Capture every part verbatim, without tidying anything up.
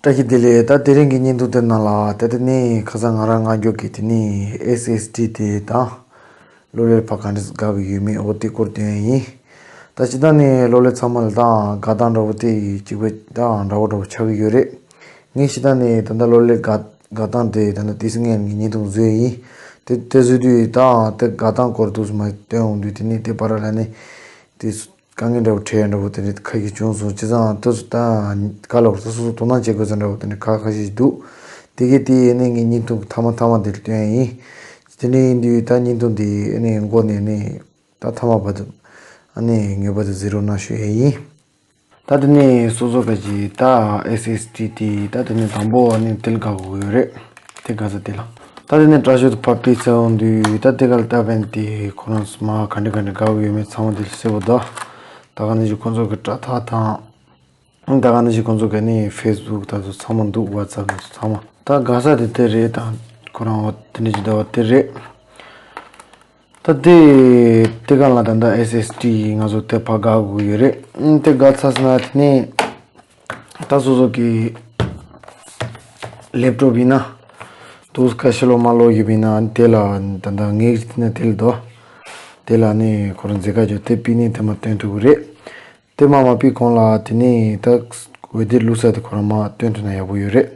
བཀྲ་ཤིས་བདེ་ལེགས། ད་དེ་རིང་གི་བརྙན་ཐུང་དེ་ནང་ལ་ད་དེ་ནས་ཁ་སང་ང་རང་སྔ་འགྱུར་གྱི་དེ་ནས་ཨེས་ཨེས་ཌི་དེ་དང་གློག་ཀླད་ཕར་ག་འདྲས་དགའ་གི་ཡོད་མེད་འོ་དེ་སྐོར་སྟོན་ཡ་ཡིན། ད་སྤྱིར་བཏང་ནས་གློག་ཀླད་ཚང་མ་ལ་ད་དགའ་སྟངས་འདྲ་བོ་དེ་གཅིག་པ་ད་འདྲ་བོ་འདྲ་བོ་ཆགས་ཀྱི་ཡོད་རེད། ངས་སྤྱིར་བཏང་ནས་ད་ལྟ་གློག་ཀླད་དགའ་དགའ་སྟངས་དེ་ད་ལྟ་དེ་སྲིད་ངས་ངའི་བརྙན་ཐུང་བཟོས་ཡིན། དེ་དེ་བཟོས་དུས་ད་དེ་དགའ་སྟངས་སྐོར་དུས་སུ་མ་སྟོན་འོང་དུས་དེ་ནས་དེ་བར་ལ་ནས་དེ་དཀའ་ངལ་འདྲ་བོ་འཕྲད་ཡ་འདྲ་བོ་དེ་འདྲ་ཁ་ཤས་བྱུང་སོང་། བྱས་ཙང་ད་ད་ག་ལ་བར་ད་སོ་སོ་དོ་སྣང་བྱེད་དགོས་ས་འདྲ་བོ་དེ་འདྲ་ཁ་ཁ་ཤས་ཤིག་འདུག་དེ་གས་དེ་ཨ་ནི་ངའི་བརྙན་ཐུང་གི་མཐའ་མ་མཐའ་མ་དེར་སྟོན་ཡ་ཡིན། དེ་འདྲ་ཡིན་དུས་ད་བརྙན་ཐུང་དེ་ཨ་ནི་མགོ་ནས་ཨ་ནི་ད་མཐའ་མ་བར་དུ་ཨ་ནི་ངེས་པར་དུ་གཟིགས་རོགས་གནང་ཞུ་ཡ་ཡིན། ད་དེ་ནས་སོ་སོ་ག་ཅི་ད་ཨེས་ཨེས་ཌི་དེ་ད་དེ་ནས་དང་པོ་ཨ་ནི་དེ་ལ་དགའ་དགོས་ཡོད་རེད། དེ་དགའ་ས་དེ་ལ། ད་དེ་ནས་དྲ་ཤོག་ཏུ་ཕར་ཕུད་ཚར་འོང་དུས་ད་དེ་ག་ལ་ལྟ་བན་དེ་ཁོ་རང་སུ་མ་ག་འདྲ་ག་འདྲ་དགའ་གི་ཡོད་མེད་ཚང་མ་དེ་ལ་གསལ་པོ་འདུག་ད་ག་ནང་བཞིན་ཁོ་ཚོ་གི་དྲ་ཐག་དང་། ད་ག་ནང་བཞིན་ཁོ་ཚོ་གི་ནི་ཧྥེ་སི་བུག་ད་ཚོ་ཚང་མ་འདུག་ཝ་ཙབ་ཚང་མ། ད་དགའ་ས་དེ་དེ་རེད། ད་ཁོ་རང་འོ་དེ་འདྲ་ཅིག་ད་བ་དེ་རེད། ད་དེ་དེ་ག་ལ་ད་ད་ཨེས་ཨེས་ཌི་ང་ཚོ་དེ་ཕར་དགའ་དགོས་ཡོད་རེད། ཨ་དེ་དགའ་ཚར་སོང་ན་དེ་ནས་ད་སོ་སོ་གི་ལེབ་ཊོབ་ཡིན་ན་དུས་ཁ་ཕྱི་ལོགས་མ་ལོག་ཡོད་པ་ཡིན་ན་དེ་ལ་ད་ད་ངས་དེ་ན་དེ་ལ་དོ་དེ་ལ་ནི་ཁོ་རང་མཛད་དཀའ་ཅོ་དེ་པི་ནི་དེ་མ་སྟོན་ཐུབ་གི་རེད། དེ་མ་མ་པའི་གོང་ལ་དེ་ནས་ད་འོད་སྡེར་བླུགས་ས་དེ་ཁོ་རང་མ་སྟོན་ཐུབ་ན་ཡག་པོ་ཡོད་རེད།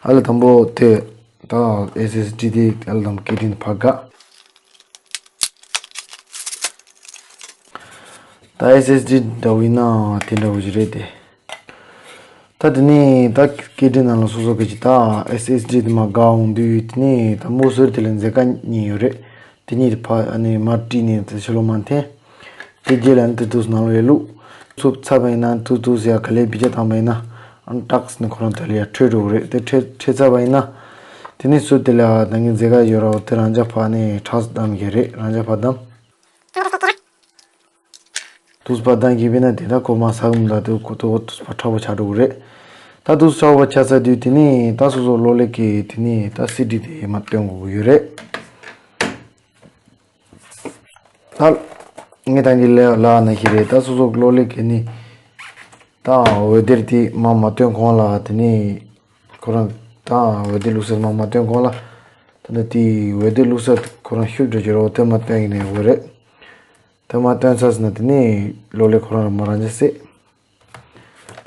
ཨ་ལ་དང་པོ་དེ་ད་ཨེས་ཨེས་ཌི་དེ་ཨ་ལ་དང་པོ་སྐད་འཕྲིན་ཕར་དགའ། ད་ཨེས་ཨེས་ཌི་འདྲ་བོ་ཡིན་ན་དེ་འདྲ་བོ་ཞིག་རེད་དེ། ད་དེ་ནས་ད་སྐད་འཕྲིན་ནང་ལ་སོ་སོ་གི་ཅི་ད་ཨེས་ཨེས་ཌི་དེ་མ་དགའ་འོང་དུས་དེ་ནས་ད་མོ་ཟུར་དེ་ལ་མཛད་དཀའ་གཉིས་ཡོད་རེད། དེ་གཉིས་དེ་ཕ་ཨ་ནི་མར་བྲིས་ནས་དེ་ཕྱི་ལོགས་མར་འཐེན། དེ་རྗེས་ལ་ནི་དེ་དུས་ནང་ལོགས་ལ་བླུགས། ཚུབ་ཚར་བ་ཡིན་ན་དུས་དུས་ཡ་ག་ལེ་བི་ཇ་བཏང་བ་ཡིན་ན་ཨ་ནི་ཏག་སི་ནི་ཁོ་རང་དེ་ལ་ཡ་འཕྲོད་འགྲོ་གི་རེད། དེ་འཕྲོད་འཕྲོད་ཚར་བ་ཡིན་ན་དེ་ནི་སུ་དེ་ལ་ད་ངས་མཛད་དཀའ་ཡོད་རོགས་དེ་རང་ཅག་ཕ་ནི་ཁྲག་བསྡམ་གི་རེད། རང་ཅག་ཕ་བསྡམ། དུས་པ་བདག་གིས་བས་ན་དེ་ད་ཁོ་མ་ཟ་གི་མི་འདུག་དེ་ཁོ་ཐོག་དུས་པ་ཁྲ་བོ་ཆགས་འགྲོ་གི་རེད། ད་དུས་ཚོད་ཆགས་པ་ཆགས་ཚར་དུས་དེ་ནས་ད་སོ་སོ་གློག་ཀླད་ཀྱི་དེ་ནས་ད་སི་ཌི་དེ་མར་སྟོན་དགོས་ཀྱི་ཡོད་རེད། ད་ངས་ད་གིན་ལ་ལབ་ན་ཤེས་རེད། ད་སོ་སོ་གློག་ཀླད་ཀྱི་ནི་ད་འོད་སྡེར་དེ་མར་མ་སྟོན་གོང་ལ་དེ་ནས་ཁོ་རང་ད་འོད་སྡེར་བླུགས་ས་མར་མ་སྟོན་གོང་ལ་ད་ནི་དེ་འོད་སྡེར་བླུགས་ས་ཁོ་རང་ཤུབས་འགྲོ་གི་རོགས་དེ་མར་སྟོན་གྱི་ནས་ཡོད་རེད། དེ་མར་བཏོན་ཚར་ཟིན་ན་དེ་ནས་གློག་ཀླད་ཁོ་རང་རང་མ་རང་བྱས་བསད།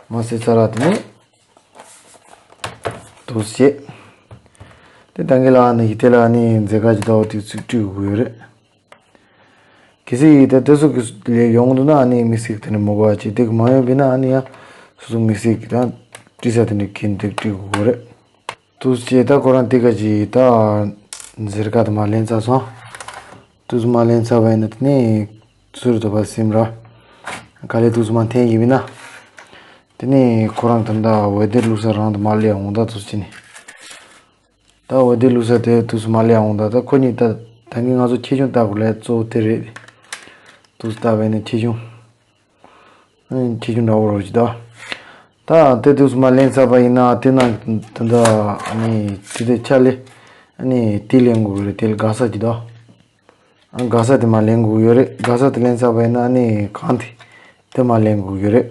མ་བསད་ཚར་ར་དེ་ནས་དུས་བྱས། དེ་ད་གིན་ལ་ནི་ཡི་དེ་ལ་ནི་མཛད་དཀའ་ཅིག་ལྟ་བུ་དེ་ཚུར་བྲིས་དགོས་ཡོད་རེད། གལ་སྲིད་ཡི་དེ་དེ་ཚོ་གི་ལས་ཡོང་འདུག་ན་ནི་དམིགས་བསལ་དེ་ནས་མི་དགོས་པ་ཅིག་དེ་གི་མ་ཡོང་བས་ན་ནི་ཡང་སོ་སོ་དམིགས་བསལ་གི་ད་བྲིས་ས་དེ་འདྲ་གིན་དེ་བྲིས་དགོས་རེད། དུས་བྱས་ད་ཁོ་རང་དེ་ག་ཅིག་ད་ཟེར་ཀ་དེ་མར་ལེན་ཚར་སོང་། དུས་མར་ལེན་ཚར་བ་ཡིན་ན་དེ་ནས་ཚུར་དུ་བ་སིམ་ར། ག་ལེ་དུས་མར་འཐེན་ཡིན་མིན་ན། དེ་ནས་ཁོ་རང་ད་ལྟ་འོད་སྡེར་བླུགས་ས་རང་དུ་མར་སླེབས་འོང་ད་དུས་ཅི་ནས། ད་འོད་སྡེར་བླུགས་ས་དེ་དུས་མར་སླེབས་འོང་ད་ད་ཁོ་གཉིས་ད་ད་གིན་ང་ཚོ་ཁྱེར་ཆུང་ལྟ་དགོས་ལས་གཙོ་བོ་དེ་རེད། དུས་ལྟ་བས་ནས་ཁྱེར་ཆུང་། ཁྱེད་ཀྱི་འདྲ་བོ་རོ་ཅི་ད། ད་དེ་དུས་སུ་མ་ལེན་ཚར་བ་ཡིན་ན་དེ་ན་ད་ད་ནི་དེ་དེ་ཆ་ལེ་ནི་དེ་ལེན་དགོས་རེད། དེ་ལ་དགའ་ས་ཅི་ད། དགའ་ས་དེ་མ་ལེན་དགོས་ཡོད་རེད། དགའ་ས་དེ་ལེན་ཚར་བ་ཡིན་ན་ནི་གང་དེ་དེ་མ་ལེན་དགོས་ཡོད་རེད།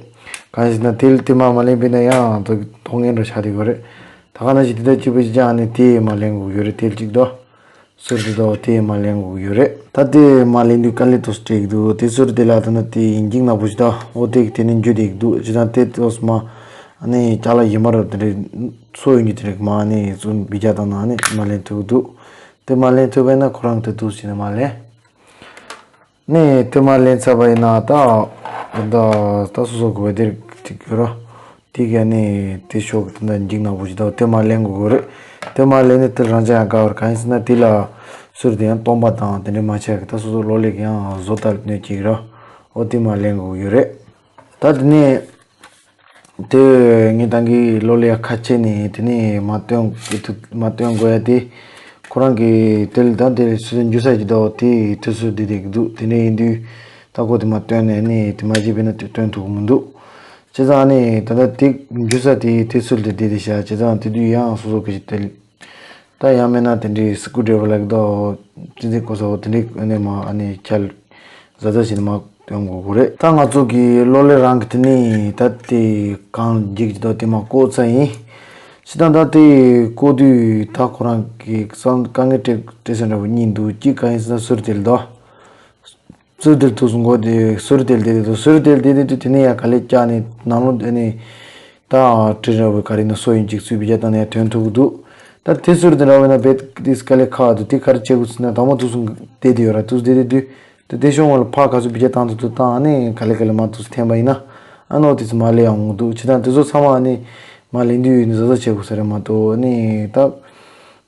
གང་ཞིག་ན་དེ་དེ་མ་མ་ལེན་པས་ན་ཡང་ད་དོགས་ངན་འགྲོ་ཆགས་དེ་ཡོད་རེད། ད་ག་ན་ཞིག་དེ་ད་ཅི་བ་ཅི་ཅང་ནི་དེ་མ་ལེན་དགོས་ཡོད་རེད། དེ་ལ་ཅིག་ད། སུར་དེ་དོ་དེ་མ་ལེན་དགོས་ཡོད་རེད། ད་དེ་མ་ལེན་དུས་དཀའ་ལས་ཏོག་སྤྲད་ཀྱི་འདུག་དེ་སུར་དེ་ལ་ད་ན་དེ་ཡིན་གཅིག་ནག་པོ་ཞིག་ད་འོ་དེ་གི་དེ་ནི་འཇུ་དེ་གི་འདུག་ཅི་ད་དེ་ཏོག་མ་ཨ་ནི་ཅ་ལག་ཡིན་མ་རབས་དེ་འདྲའི་སོ་ཡོད་ནི་དེ་རིགས་མ་ཨ་ནི་ཚུར་བི་ཇ་དང་ན་ཨ་ནི་མ་ལེན་ཐུབ་ཀྱི་འདུག་དེ་མ་ལེན་ཐུབ་པས་ན་ཁོ་རང་དེ་ཏོག་ཞིག་ནི་མ་ལེན། ནས་དེ་མ་ལེན་ཚར་བ་ཡིན་ན་ད་ད་ད་སོ་སོ་གི་འོད་སྡེར་ཅིག་ཡོད་ར། དེ་ག་ནས་དེ་ཤོག་གི་ད་འཇིག་ནག་པོ་ཞིག་ད་དེ་མ་ལེན་དགོས་གི་རེད། དེ་མ་ལེན་ནས་དེ་རང་ཅག་ཡང་དགའ་བར་གང་ཡིན་ཟེར་ན་དེ་ལ་སུར་དེ་ཡང་སྟོང་པ་དང་དེ་འདྲ་མ་ཆགས་གི་ད་སོ་སོ་གློག་ཀླད་ཀྱི་ཡང་བཟོ་ལྟ་ལ་གནོད་ཅིག་ར། འོ་དེ་མ་ལེན་དགོས་གི་ཡོད་རེད། ད་དེ་ནས། དེ་ངས་ད་གིན་གློག་ཀླད་ཁ་ཕྱེ་ནས་དེ་ནས་མ་སྟོན་མ་སྟོན་དགོས་ཡ་དེ་ཁོ་རང་གིས་དེ་ལ་ད་དེ་སུ་འཇུ་ས་ཅིག་འདུག་དེ་དུས་སུ་བསྡད་བསྡད་ཀྱི་འདུག་དེ་འདྲ་ཡིན་དུས་ད་ཁོ་དེ་མ་སྟོན་ནས་ནས་དེ་མ་བྱས་པས་ན་དེ་སྟོན་ཐུབ་ཀྱི་མི་འདུག་བྱས་ཙང་ནས་ད་ལྟ་དེ་འཇུ་ས་དེ་དུས་སུ་བསྡད་བསྡད་བསྡད་བཞག་བྱས་ཙང་དེ་དུས་ཡང་སོ་སོ་གི་ཅིག་དེ། ད་ཡང་མིན་ན་དེ་འདྲའི་སི་ཀུ་ཌེ་ར་ལབ་ཀྱི་འདུག་ཅི་འདྲའི་གོ་ས་འོ་དེ་འདྲའི་ཨ་ནི་མ་ཨ་ནི་ཁྱལ་ཟ་ཟ་བྱས་ནས་མ་སྟོན་དགོས་ཀྱི་རེད། ད་ང་ཚོ་གི་གློག་ཀླད་རང་གི་དེ་ནི་ད་དེ་གང་འཇིག་ཅིག་འདུག་དེ་མ་བཀོག་ཚར་ཡིན། ཕྱི་དང་ད་དེ་བཀོད་དུས་ད་ཁོ་རང་གི་བསམ་དཀའ་ངལ་འཕྲད་འཕྲད་ས་འདྲ་བོ་གཉིས་འདུག་གཅིག་གང་ཡིན་ཟེར་ན་ཟུར་དེ་ལ་དོ། ཟུར་དེ་ལ་དུས་སུ་འགོ་དེ་ཟུར་དེ་ལ་དེ་དེ་དོ་ཟུར་དེ་ལ་དེ་དེ་དུས་དེ་ནས་ཡང་ག་ལེ་བཀྱག་ནས་ནང་ལོགས་དེ་ནས་ད་དྲི་འདྲ་བོ་ག་རེ་ན་སོ་ཡིན་གཅིག་ཚུད་བི་ཇ་བཏང་ནས་ཡང་ཐོན་ཐུབ་ཀྱི་འདུག་ད་དེ་ཟུར་དེ་འདྲ་བོ་ན་བེད་དེ་དཀའ་ལས་ཁག་འདུག་དེ་ག་རེ་བྱེད་དགོས་ཟེར་ན་དང་པོ་དུས་སུ་བསྡད་དེ་ཡོད་ར་དུས་བསྡད་དེ་དུས། དེ་དེ་ཤོང་བ་ལ་ཕར་ག་ཚོད་བི་ཇ་བཏང་ཐུབ་ཐུབ་བཏང་ཨ་ནི་ག་ལེ་ག་ལེ་མ་ཐུབ་ཐེན་པ་ཡིན་ན་ཨ་ནོ་དེ་ཚོ་མ་ལེ་ཡང་འོང་འདུག་ཅི་ད་དེ་ཚོ་ཚང་མ་ཨ་ནི་མ་ལེ་འདུས་ཡོད་ནི་བཟོ་བཟོ་བྱེད་དགོས་ས་རེད་མ་གཏོགས་ཨ་ནི་ད་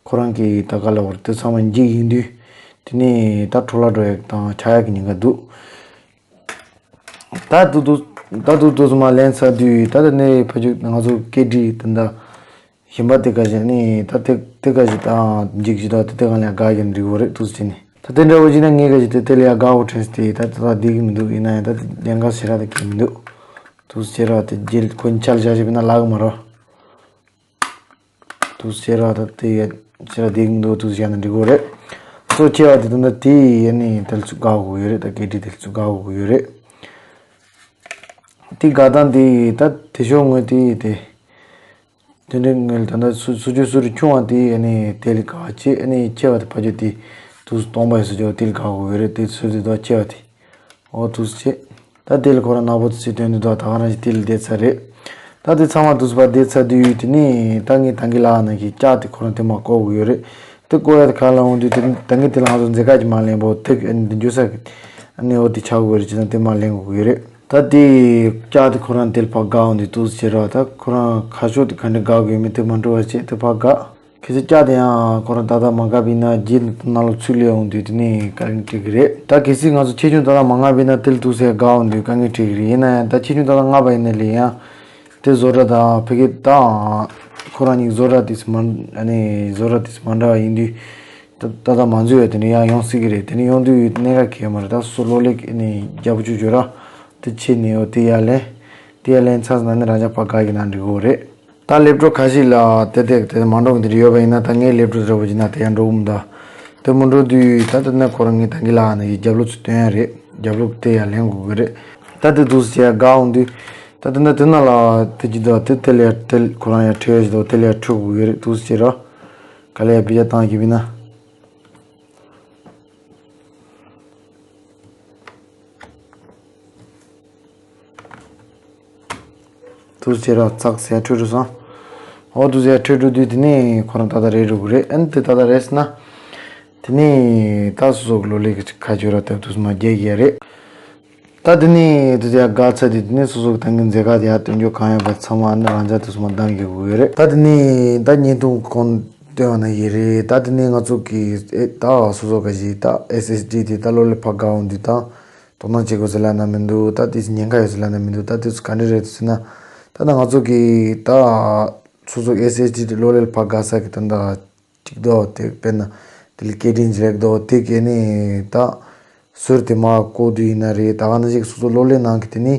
ཁོ་རང་གི་ད་ག་ལ་བར་དེ་ཚང་མ་འཇིག་ཡིན་དུས་དེ་ནི་ད་འཕྲོ་བརླག་འགྲོ་ཡག་དང་ཆགས་ཡག་གི་ཉེན་ཁ་འདུག་ད་དུ་དུ་ད་དུ་དུ་ཚང་མ་ལེན་ཚར་དུས་ད་ད་ནི་ཕ་ཆུ་ང་ཚོ་སྐད་འདྲི་དེ་འདྲ། གཞན་པ་དེ་ག་ཞིག་ནི་ད་དེ་དེ་ག་ཞིག་དང་འཇིག་ཞིག་དང་དེ་དེ་ག་ལ་དགའ་ཡོད་འགྲིག་གོ་རེད་དུས་ཟེར་ནི། ད་དེ་འདྲ་བོ་ཞིག་ན་ངས་ག་ཞིག་དེ་དེ་ལ་ཡང་དགའ་བོ་དྲན་སྟེ་ད་ད་བསྡད་ཀྱི་མི་འདུག་ཡིན་ན་ཡང་ད་དེ་ལན་ཁ་ཞེ་དྲག་དེ་གལ་མི་འདུག་དུས་ཟེར་ར་དེ་རྗེས་ཁོ་ཉིད་ཆ་ལ་བཞག་ཞིག་པས་ན་ལག་མ་རོ། དུས་ཟེར་ར་ད་དེ་ཡ་ཟེར་ར་བསྡད་ཀྱི་མི་འདུག་དུས་ཟེར་ན་འགྲིག་གོ་རེད། གཙོ་ཆེ་བ་དེ་ད་ད་དེ་ཡ་ནི་དེ་ཚོ་དགའ་གོ་ཡོད་རེད། ད་སྐད་འདྲི་དེ་ཚོ་དགའ་གོ་ཡོད་རེད། དེ་དགའ་སྟངས་དེ་ད་དེ་ཤོག་ངོས་དེ་དེ། དེ་འདྲའི་ངོས་ལ་ད་ལྟ་སུ་སུ་ཆུ་སུ་རུ་ཆུང་བ་དེ་ཨ་ནི་དེ་ལ་དགའ་བ་བྱེད། ཨ་ནི་ཆེ་བ་དེ་ཕ་ཆོས་དེ་དུས་སུ་སྟོང་པ་ཡོད་སུ་ཆོ་དེ་ལ་དགའ་དགོས་ཀྱི་རེད། དེ་སུ་དེ་དོ་ཆེ་བ་དེ་འོ་དུས་སུ་བྱེད། ད་དེ་ལ་ཁོ་རང་ནག་པོ་དུ་སུ་དོན་དུ་དོ་ད་ག་རང་ཞིག་དེ་ལ་བསྡད་ཚར་རེད། ད་དེ་ཚང་མ་དུས་སུ་བར་བསྡད་ཚར་དུས་དེ་ནི་ད་ངས་ད་གིན་ལ་ན་གི་ལྕགས་དེ་ཁོ་རང་དེ་མ་བཀོག་དགོས་ཀྱི་རེད། དེ་བཀོག་ཡ་དེ་ག་ལ་འོང་དུས་དེ་ད་གིན་དེ་ལ་ང་ཚོ་མཛེས་ཁ་གྱི་མ་ལེན་པོ་དེ་ཨ་ནི་འདི་འཇུ་ས་གི་ཨ་ནི་འོ་དེ་ཆགས་དགོས་རེད། ཅི་ད་དེ་མ་ལེན་དགོས་ཀྱི་རེད། ད་དེ་ལྕགས་དེ་ཁོ་རང་དེ་ལ་ཕར་དགའ་འོང་དུས་དུས་ཟེར་ར་ད་ཁོ་རང་ཁ་ཕྱོགས་དེ་ག་འདྲ་དགའ་དགོས་མིན་དེ་མ་འགྲོ་བ་བྱེད་དེ་ཕར་དགའ། གལ་སྲིད་ལྕགས་དེ་ཡང་ཁོ་རང་ཏག་ཏག་མ་དགའ་བས་ན་རྗེས་ནང་ལོགས་ཚུར་སླེབས་འོང་དུས་དེ་ནས་དཀའ་ངལ་འཕྲད་ཀྱི་རེད། ད་གལ་སྲིད་ང་ཚོ་ཆེ་ཆུང་ཏག་ཏག་མ་མངགས་པས་ན་དེ་ལ་དུས་ཟེར་དགའ་འོང་དུས་དཀའ་ངལ་འཕྲད་ཀྱི་རེད། ཡིན་ན་ཡང་ད་ཆེ་ཆུང་ཏག་ཏག་མངགས་པ་ཡིན་ན་ལས་ཡང་དེ་བཟོ་གྲྭ་དང་ཕ་གི་དང་ཁོ་རང་གཉིས་བཟོ་གྲྭ་དེ་ཚོ་མ་ཨ་ནི་བཟོ་གྲྭ་དེ་ཚོ་མ་འདྲ་བ་ཡིན་དུས་ད་ཏག་ཏག་མ་འཛུལ་བས་དེ་འདྲ་ཡང་ཡོང་སྲིད་ཀྱི་རེད། དེ་འདྲ་ཡོང་དུས་གནད་འགག་གལ་མ་རེད། ད་སོ་སོ་གློག་ཀླད་ཀྱི་ཨ་ནི་རྒྱབ་ཆུ་བརྗོད་ར་དེ་ཕྱེ་ནས་ཡོད་དེ་ཡར་ལེན། དེ་ཡར་ལེན་ཚར་སོང་ན་ནི་རང་ཅག་ཕར་དགའ་གི་ན་འགྲིག་གི་རེད། ད་ལེབ་ཀྲོབ་ཁ་ཤས་ལ་དེ་དེ་དེ་མ་འགྲོ་གི་འདིར་ཡོད་པ་ཡིན་ན་ད་ངའི་ལེབ་ཀྲོབ་འདྲ་པོ་ཅིག་ན་དེ་ཡང་འགྲོ་གི་མི་འདུག་དེ་མི་འགྲོ་དུས་ད་དེ་ན་ཁོ་རང་ངའི་ད་གི་ལ་ནི་ཡི་རྒྱབ་ལོགས་ཚུར་སྟོན་ཡ་རེད། རྒྱབ་ལོགས་དེ་ཡང་ལེན་དགོས་གི་རེད། ད་དེ་འདུག་སེ་ཡ་དགའ་འོང་དུས་ད་དེ་ན་དེ་ན་ལ་དེ་ཅི་འདུག་དེ་དེ་ལ་ཡ་དེ་ཁོ་རང་ཡ་ཁྲེལ་ཡ་ཅི་འདུག་དེ་ལ་ཡ་ཁྲེལ་དགོས་གི་རེད། འདུག་སེ་ར་ག་ལ་ཡ་བི་ཇ་བཏང་གི་བི་ན། དུ་ཟེར་ར་ཚགས་ཟེར་འཕྲོད་འགྲོ་སོང་། འོ་དུ་ཟེར་འཕྲོད་འགྲོ་དུས་དེ་ནས་ཁོ་རང་ཏག་ཏག་རེད་འགྲོ་གི་རེད། ཨ་ནི་དེ་ཏག་ཏག་རེད་ཟེར་ན། དེ་ནས་ད་སོ་སོ་གི་ལོ་ལེགས་ཀྱི་ཁ་ཆོས་ར་ཏབ་དུས་མ་རྒྱལ་གྱི་རེད། ད་དེ་ནས་དུ་ཟེར་དགའ་ཚ་དུས་དེ་ནས་སོ་སོ་གི་ད་གིན་མཛད་ཁ་དེ་ཡར་སྟོན་རྒྱུ་གང་ཡོད་པ་ཚང་མ་ཨ་ནི་རང་ཅག་དུས་མ་འདང་རྒྱག་གི་ཡོད་རེད། ད་དེ་ནས་ད་བརྙན་ཐུང་གོང་སྟོན་བ་ན་ཡི་རེད། ད་དེ་ནས་ང་ཚོ་གི་ཨེ་ད་སོ་སོ་ག་ཞིག་ད་ཨེས་ཨེས་ཌི་དེ་ད་ལོ་ལེགས་ཕར་དགའ་འོང་དུས་ད། དོ་སྣང་བྱེད་དགོས་ཟེར་ལབ་ན་མི་འདུག་ད་དེ་ཉེན་ཁ་ཡོད་ཟེར་ལབ་ན་མི་འདུག་ད་དེ་ཚོ་ག་འདྲ་རེད་ཟེར་ན། ད་ད་ང་ཚོ་གི་ད་སོ་སོ་ཨེས་ཨེས་ཌི་གློག་ཀླད་ཕར་དགའ་ས་གི་ད་ད་གཅིག་དོ་དེ་དཔེར་ན་དེ་ལ་སྐད་འཕྲིན་ཅིག་རེད་དོ་དེ་གི་ནི་ད་ཟུར་དེ་མ་བཀོག་དུས་ཡིན་ན་རེད། ད་ག་ན་ཞིག་སོ་སོ་གློག་ཀླད་ནང་གི་དེ་ནི་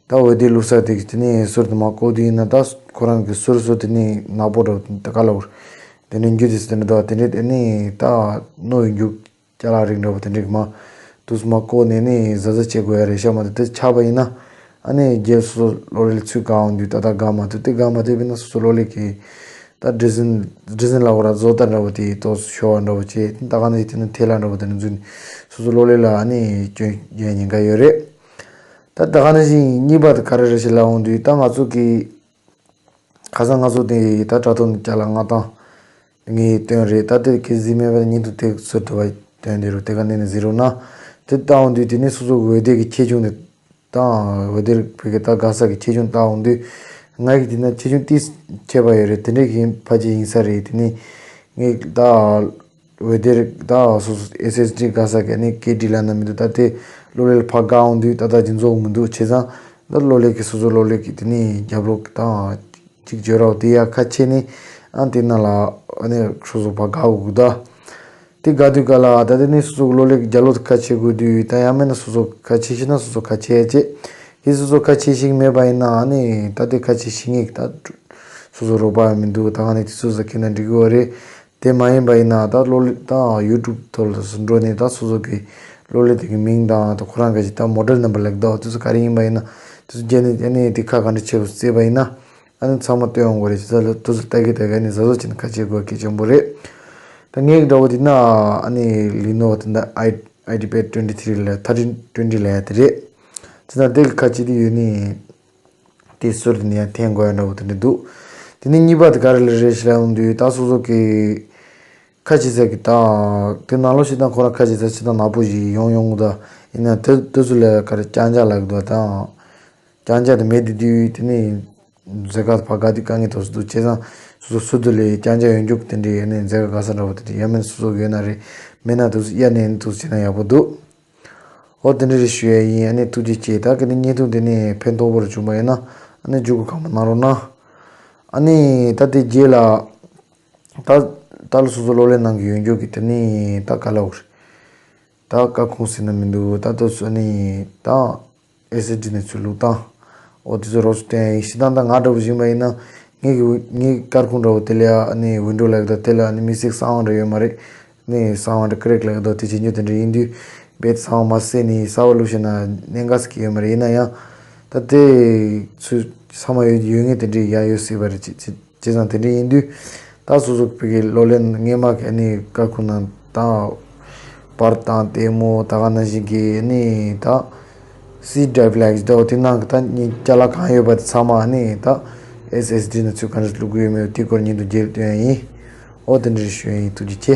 ད་འོད་སྡེར་བླུག་ས་དེ་གི་དེ་ནི་ཟུར་དེ་མ་བཀོག་དུས་ཡིན་ན་ད་ཁོ་རང་གི་ཟུར་ཟུར་དེ་ནི་ནག་པོ་འདྲ་བོ་དེ་ག་ལ་བར་དེ་ནི་འགྱུར་དེ་ཟེར་དེ་འདྲ་དོ་དེ་འདྲ་དེ་ནི་ད་རྣོ་ཡི་འགྱུར། ཅ་ལག་རིགས་འདྲ་པོ་དེ་འདྲ་གི་མ། དུས་མ་བཀོག་ནས་ནི་གཟབ་གཟབ་བྱེད་དགོས་ཡ་རེད་ཤག་མ་གཏོགས་དེ་ཆགས་པ་ཡིན་ན། ཨ་ནི་རྒྱལ་སོ་སོ་གློག་ཀླད་ཚུར་དགའ་འོང་དུས་ད་ལྟ་དགའ་མ་ཐུབ་དེ་དགའ་མ་ཐུབ་པས་ན་སོ་སོ་གློག་ཀླད་ཀྱི་ད་ཌི་ཟན་ཌི་ཟན་ལ་འོ་ར་བཟོ་ལྟ་འདྲ་པོ་དེ་ཏོག་ཙམ་ཤོར་བ་འདྲ་པོ་བྱས་ད་ག་ནས་དེ་ནི་ཐལ་བ་འདྲ་པོ་དེ་ནི་འཛུལ་ནས་སོ་སོ་གློག་ཀླད་ལ་ཨ་ནི་སྐྱོན་ཡོད་ཉེན་ཁ་ཡོད་རེད། ད་ད་ག་ནང་བཞིན་གཉིས་པ་དེ་ག་རེ་རེད་ཞེས་ལབ་འོང་དུས་ད་ང་ཚོ་གི་ཁ་སང་ང་ཚོ་དེ་ད་དྲ་ཐོག་ནས་ཅ་ལག་ལྔ་སྟོང་ངས་བཏོན་རེད། ད་དེ་གི་གཟིགས་མེད་པ་ཉིན་དུ་དེ་ཚོ་དུ་བ་བཏོན་དེ་རུ་དེ་ག་ནས་ནས་གཟིགས་རོགས་གནང་། དེ་བཏང་འོང་དུས་དེ་ནས་སོ་སོ་གི་འོད་སྡེར་གི་ཁྱད་ཆོས་འདི་དང་འོད་སྡེར་བོད་ཀྱི་ད་དགའ་ས་གི་ཁྱད་ཆོས་བཏང་འོང་དུས་ང་གི་དེ་ན་ཁྱད་ཆོས་ཏིས་ཁྱད་པར་ཡོད་རེད། དེ་འདྲས་གི་ཕ་ཆེ་ཡིན་ས་རེད། དེ་ནས་ངས་ད། འོད་སྡེར་ད་སོ་སོ་ཨེས་ཨེས་ཌི་དགའ་ས་གི་ནི་སྐད་འདྲི་ལ་ན་མི་འདུག་ད་དེ་གློག་ཀླད་ཕར་དགའ་འོང་དུས་ད་ད་ཅི་འཛོག་མི་འདུག་བྱས་ཙང་ད་གློག་ཀླད་ཀྱི་སོ་སོ་གློག་ཀླད་ཀྱི་དེ་ནི་རྒྱབ་ལོགས་དང་གཅིག་བརྗོད་རོགས་དེ་ཡ་ཁ་ཕྱེ་ནི་ཨ་དེ་ན་ལ་ཨ་ནི་སོ་སོ་ཕར་དགའ་དགོས་ད། དེ་དགའ་དུས་ག་ལ་ད་དེ་ནི་སོ་སོ་གློག་ཀླད་ཀྱི་རྒྱབ་ལོགས་དེ་ཁ་ཕྱེ་དགོས་དུས་ད་ཡང་མིན་ན་སོ་སོ་ཁ་ཕྱེ་ཤེས་ན་སོ་སོ་ཁ་ཕྱེ་ཡ་བྱེད། དེ་སོ་སོ་ཁ་ཕྱེ་ཤེས་ཀྱི་མེད་པ་ཡིན་ན་ཨ་ནི་ད་དེ་ཁ་ཕྱེ་ཤེས་ངེས་ད་སོ་སོ་རོགས་པ་ཡང་མི་འདུག་ད་ཨ་ནི་དེ་སོ་སོ་ཁྱེད་ན་འགྲིག་གི་བ་རེད། དེ་མ་ཡིན་པ་ཡིན་ན་ད་གློག་ཀླད་དང་ཡུ་ཊུབ་ཐོག་ལ་སུ་འགྲོ་ནས་ད་སོ་སོ་གི་གློག་ཀླད་དེ་གི་མིང་དང་ད་ཁོ་རང་གི་ད་མོ་ཌེལ་ནམ་བར་ལེགས་ད་དེ་ཚོ་ག་རེ་ཡིན་པ་ཡིན་ན་དེ་ཚོ་རྒྱན་ནས་དེ་ནས་དེ་ཁ་ག་འདྲ་ཆེ་བོ་བརྩེས་པ་ཡིན་ན་ ཨ་ནི་ཚང་མ་སྟོན་འོང་གི་རེད། ཅི་ཙམ་ལ་དུས་ཚོད་ལྟ་གི་ལྟ་གི་ཨ་ནི་གཟབ་གཟབ་བྱས་ནས་ཁ་ཕྱེ་དགོས་གལ་ཆེན་པོ་རེད། ད་ངའི་འདྲ་བོ་དེ་ན་ཨ་ནི་ལི་ནོ་བ་དེ་འདྲ་ཨའི་ཨའི་ཌི་པེ་ཌི་ཊི་ཊུ་ཝེན་ཊི་ཐི་རི་ལ་ཐར་ཊིན་ཊུ་ཝེན་ཊི་ལབ་ཡ་དེ་རེད། ཅི་ཙམ་དེ་གི་ཁ་ཕྱེ་དེ་ཡོད་ནི། དེ་ཟུར་དེ་ནས་ཡང་འཐེན་དགོས་ཡ་འདྲ་བོ་དེ་འདྲ་འདུག་དེ་ནས་གཉིས་པ་དེ་ག་རེ་ལ་རེད་ཞེས་ལབ་ཡོང་དུས་ད་སོ་སོ་གི་ཁ་ཕྱེ་ས་གི་ད་དེ་ནང་ལོགས་ཤིག་དང་ཁོ་རང་ཁ་ཕྱེ་ས་ཅི་ད་ནག་པོ་ཞིག་ཡོང་ཡོང་གི་ད། ཡིན་ན་དེ་དེ་ཚོ་ལ་ག་རེ་རྐྱང་རྐྱང་ལབ་གི་འདུག་ད། རྐྱང་རྐྱང་དེ་མེད་དེ་དུས་དེ་ནས་མཛད་དཀའ་ཕ་ག་དུས་དཀའ་ངལ་ཐོག་སུ་འདུག་བྱས་ཙང་སོ་སོ་སུ་དུ་ལས་རྐྱང་རྐྱང་ཡོང་རྒྱུ་དེ་འདྲའི་ཡ་ནས་མཛད་དཀའ་ག་ས་འདྲ་བོ་དེ་འདྲ་ཡ་མེད་ན་སོ་སོ་གི་ཡོད་ན་རེད། མེད་ན་དུས་སུ་གཡར་ནས་དུས་སུ་བྱས་ན་ཡག་པོ་འདུག་འོ་དེ་འདྲ་རེ་ཞུ་ཡ་ཡིན། ཨ་ནི་ཐུགས་རྗེ་ཆེ། ད་གི་ནི་བརྙན་ཐུང་དེ་ནི་ཕན་ཐོགས་པོ་རུ་བྱུང་བ་ཡིན་ན་ཨ་ནི་མཇུག་གི་གང་མ་གནང་རོགས་གནང་། ཨ་ནི་ད་དེ་རྗེས་ལ་ད་ད་ལོ་སོ་སོ་གློག་ཀླད་གནང་གི་ཡོད་རྒྱུ་གི་དེ་ནི་ད་ག་ལ་འོར། ད་སྐར་ཁུང་ཟེར་ན་མི་འདུག་ད་དུས་སུ་ཨ་ནི་ད་ཨེ་སི་ཨེས་ཌི་ནས་ཚུར་བླུགས་བཏང་། འོ་དེ་ཚོ་རོགས་སུ་བསྟན་ཡ་ཡིན། ཤི་ད་ད་ང་འདྲ་བོ་བཞིན་པ་ཡིན་ན་ངེད་ཀྱི་ངའི་སྐར་ཁུང་འདྲ་བོ་དེ་ལ་ཨ་ནི་ཝིན་ཌོ་ལབ་ཀྱི་འདུག་དེ་ལ་ཨ་ནི་མི་སེག་གསང་བ་འདྲ་ཡོད་མ་རེད། ནི་གསང་བ་འདྲ་ཀི་རེག་ལབ་ཀྱི་འདུག་དེ་བྱེད་རྒྱུ་དེ་འདྲ་ཡིན་དུས་རྦད་གསང་བ་མ་བསད་ནི་གསར་བ་བླུགས་ཤེ་ན་གནད་འགག་ཟེར་གྱི་ཡོད་མ་རེད། ཡིན་ན་ཡང་ད་དེ་ཚོ་ཚང་མ་ཡོད་ཡོད་ངེས་དེ་འདྲ་ཡང་ཡོད་སྲིད་པ་རེད། ཅི་ཅི་བྱས་ཙང་དེ་འདྲ་ཡིན་དུས་ད་སོ་སོ་བོད་ཀྱི་གློག་ཀླད་སྔས་མ་གི་ཨ་ནི་སྐར་ཁུང་ནང་ད་པར་དང་ལྟད་མོ་ད་ག་ནང་བཞིན་གྱི་ཨ་ནི་ད་སི་ཌི་རའི་ཝི་ལབ་ཀྱི་འདུག་དེ་ནང་གི་ད་ཉིན་ཅ་ལག་གང་ཡོད་པ་དེ་ཚང་མ་ཨ་ནི་ད་ཨེ་སི་ཨེ་སི་ཌི་ནང་ཚུར་ག་འདྲ་བླུག་གི་ཡོད་མེད་དེ་སྐོར་ཉིན་དུ་རྗེས་སྟོན་ཡ་ཡིན། འོ་དེ་འདྲ་ཞུ་ཡ་ཡིན། ཐུགས་རྗེ་ཆེ།